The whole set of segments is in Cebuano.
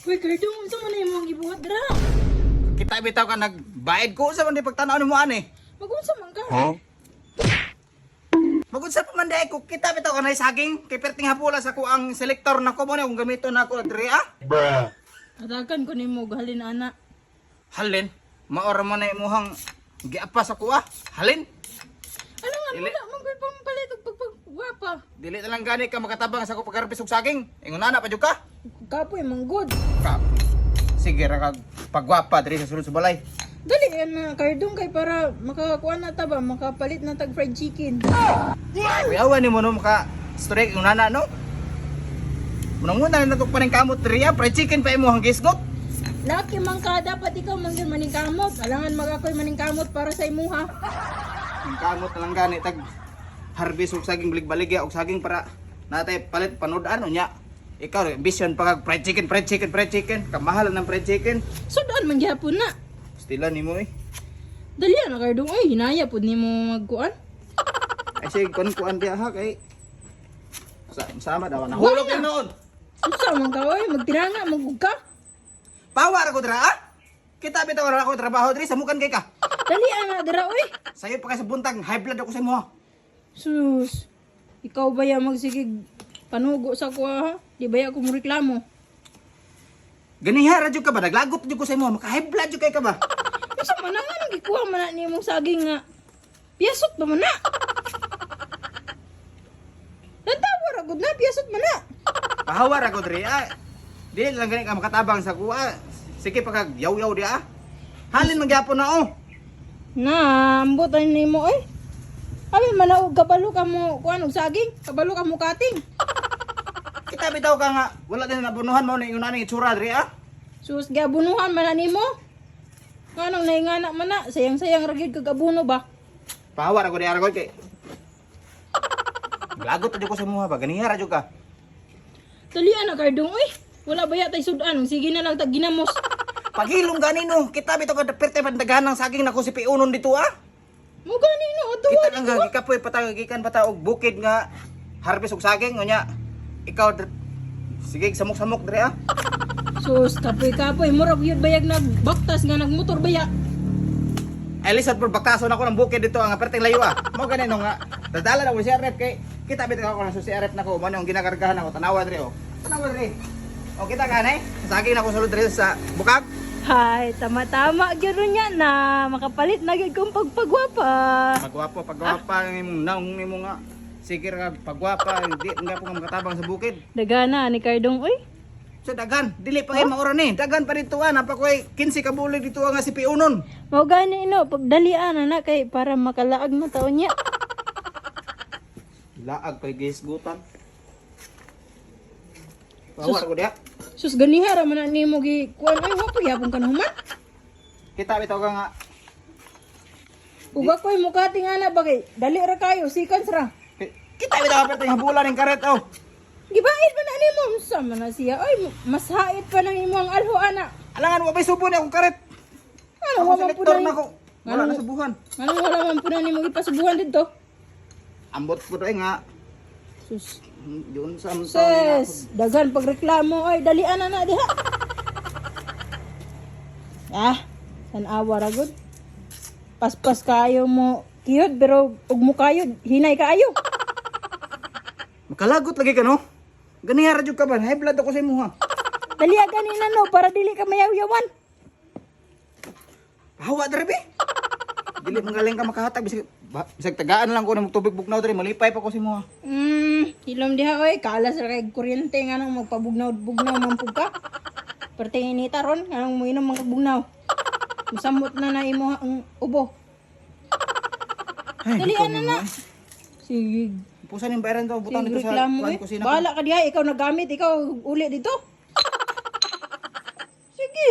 Uy, Kardong, unsa man na imong gibuhat dira? Kita bitaw ka nagbayad ko sa man di pagtan-aw nimo ani. Magunsa man ka? Magunsa pa man di ko kita bitaw ka na saging kay perting hapula sa ko ang selector nako mo na kung gamiton nako diri ah. Bruh. Hatagan ko nimo og halin ana. Halin, maora mo na imuhang giapa sa kuha. Halin, Ano nga Dili. wala man ko'y pampalit og pagpagwapa. dili na lang gani ka makatabang sa ko pagharvest og saging. Ingon ana pa jud ka. Kapoy man good. Ka. Sige ra kag pagwapa diri sa sulod sa balay. Dali yan na Kardong kay para makakuha na ta ba, makapalit na tag fried chicken. Kuyawa nimo no maka strike ingon ana no. Munang-muna na natok pa ning kamot diri ah, fried chicken pa imuhang gisgot. Laki man ka, dapat ikaw man gyud maningkamot. Alangan mag ako'y maningkamot para sa imuha. Ang kamot na lang gani tag harvest og saging balig-baligya og saging para natay palit panood-an unya. Ikaw vision pa kag fried chicken, fried chicken, fried chicken. Kamahal ng fried chicken. Sudan man gyapon na. Stila nimo eh. Dali na Kardong, oy hinaya pud nimo magkuan. Ay sige kun kuan diha ha kay sa sama daw na. Hulog na noon. Unsa man ka oy, magtiranga magug ka. Pawa ra ko dira ah. Kita bitaw ra ako trabaho diri samukan kay ka. Dali na dira oy. Sayo pa kay sa buntag high blood ako sa imo. Ha. Sus, ikaw ba ya magsigig panugo sa kuha ha? Di ba ya ako mo reklamo? Ganiha ra jud ka ba naglagot jud ko sa imo maka high blood jud kay ka ba? Unsa man ang anong gikuha man na nimong saging nga? Piyasot ba man na? Natawa ra gud na, piyasot man na. Pahawa ra ko diri ah. Dili lang gani ka makatabang sa kuha. Sige pa kag yaw-yaw di ah. Halin man gyapon na oh. Na, ambot ay nimo oy. Abi man na og kabalo ka mo kuan og saging, kabalo ka mo kating. Kita bitaw ka nga wala din nabunuhan mo na ingon aning itsura diri ah. Sus, giabunuhan man na nimo. Nganong naingana man na, sayang-sayang ra gyud kag abuno ba? Pahawa ra ko di aragol kay. Lagot jud ko sa imo ba ganiha ra jud ka. Tulian na kardong oy. Wala ba yatay sudan? Sige na lang tag ginamos. Paghilom gani no, kita bitaw ka daperte pandagahan ng saging nako si Piunon dito ah. Mo gani no, ato Kita kang gikapoy patag gikan pa ta og bukid nga harvest og saging unya. Ikaw sige samok-samok diri ah. Sus, kapoy-kapoy, murag yun bayag nagbaktas nga nagmotor baya. Ay lisod por baktason ako ng bukid dito ang perting layo ah. Mo gani no nga. Dadala na ko si RF kay kita bitaw ako na sa CRF nako mo nang ginakargahan ako tanawa diri oh. Tanawa diri. O kita ka nay, saging nako sulod diri sa bukag. Hay, tama-tama gyud niya na makapalit na gyud kong pagpagwapa. Pagwapo, pagwapa ang imong naong nimo nga. Sige ra pagwapa, hindi nga po nga makatabang sa bukid. Dagana ni Cardong oy. Sa dagan, dili pa kay maura ni. Dagan pa dito ah, napa ko 15 ka bulig dito nga si Piunon. Mao gani no, pagdalian na na kay para makalaag na taon niya. Laag kay gisgutan. Bawar ko diha. Sus ganiha ra man na nimo gi kuan oy, wa pa gyapon ka na human. Kita bitaw ka nga. Ug ako'y mukating ana ba kay dali ra kayo, seconds ra. Kita bitaw ka perting habulan ning karet oh. Gibaid man na nimo unsa man na siya oy, mas hait pa nang imong alho ana. Alangan wa bay subo ni akong karet. Ano Ako wa man po selektor na na ko. Wala na subuhan. Ano wala man po na nimo gipasubuhan didto? Ambot ko doy nga. Sus. Yun sa amtaw Sus, daghan pagreklamo ay dalian na na diha. Ah, tan-awa ra gud. Paspas kayo mo kiyod pero ug mo kayod hinay kaayo. Makalagot lagi ka no. Ganiha ra jud ka ba? High blood ako sa imo ha. Dali ganina no para dili ka mayawyawan. Hawa diri be. Dili magaling ka makahatag bisag bisag tagaan lang ko ng tubig bugnaw diri malipay pa ko sa imo ha. Hilom diha oy, kalas ra kay kuryente nga nang magpabugnaw-bugnaw man pud ka. Perting inita ron, nganong moinom man kag bugnaw. Musamot na na imo ang ubo. Ay, Dalian ikaw na mo, na. eh. Sige, Pusan yung bayaran to, butang sige dito sa reklamo kuan eh. kusina ko. Bahala ka diha, ikaw nagamit, ikaw uli dito. Sige.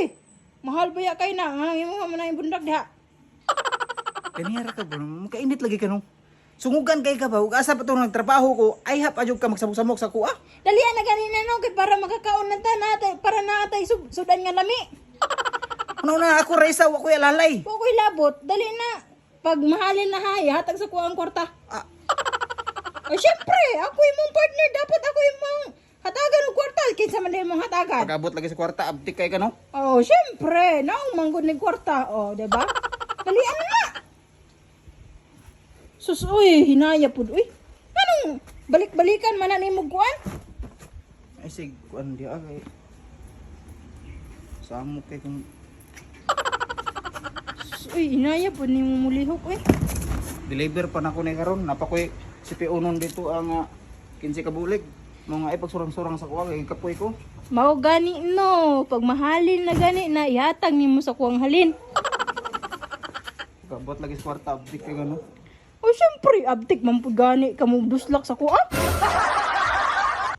Mahal ba ya kay na? Nga imo man na yung bundag diha. Ganiha ra ka ba? Makainit lagi ka no. Sungugan kay ka ba? Ug asa pa to nagtrabaho ko, ay hap adyo ka magsamok-samok sa kuha. Dalian na ganina no kay para makakaon na ta natay para naatay sudan nga lami. Ano na ako Reza, wa ko'y alalay. Wa ko'y labot, dali na. Pag mahalin na hay, hatag sa kuha ang kwarta. Ah. Ay, syempre, ako imong partner, dapat ako imong Hatagan og kwarta kinsa man diay mong hatagan. Pag-abot lagi sa kwarta, abtik kay ka no. Oh, syempre, naong manggod ning kwarta, oh, 'di ba? Dalian na. Sus, uy, hinaya pud uy. Anong balik-balikan man na nimo kuan? Ay sig kuan di ah kay. Samo kay kung Sus, uy, hinaya pud nimo mulihok uy. deliver pa nako ni karon, napakoy si P1 dito ang 15 ka bulig. Mga ipagsurang-surang sa kuha kay kapoy ko. Mao gani no, pag mahalin na gani na ihatag nimo sa kuang halin. Pag-abot lagi sa kwarta, abtik kay ka no. Uy, syempre, abtik man pud gani ka mo duslak sa kuan.